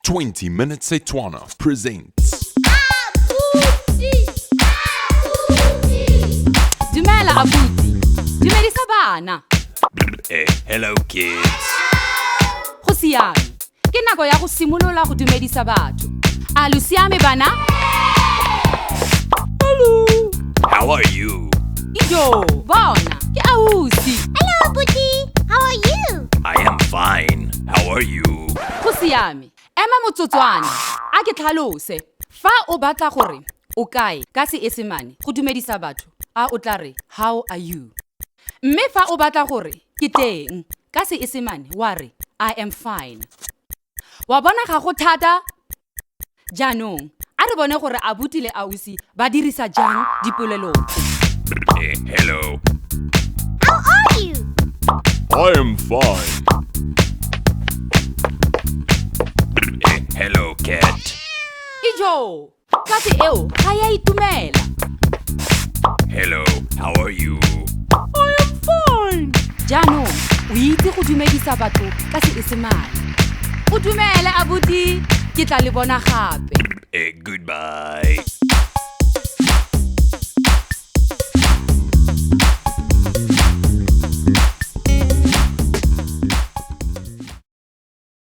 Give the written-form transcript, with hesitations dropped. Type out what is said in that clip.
20 Minute Setswana presents. Dumela abuti. Dumedisa bana. Hello kids. Go siame. Ke nako ya go simolola go dumedisa batho. A lo siame bana? Hello. How are you? Ijo, bona. Ke ausi. Hello, abuti. How are you? I am fine. How are you? Go siame. Ema motsotswana. A ke tlhalose. Fa o batla gore o kae ka Seesemane go dumedisa batho, a o tla re how are you? Mme fa o batla gore ke teng ka Seesemane wa re I am fine. Wa bona ga go thata? Jaanong a re bone gore abuti le ausi ba dirisa jang dipolelo tse. Hello. How are you? I am fine. Hello cat. Ijo, katse eo ga ya itumela. Hello. How are you? I am fine. Jaanong o itse go dumedisa batho ka Seesemane. O dumele abuti, ke tla le bona gape. Goodbye.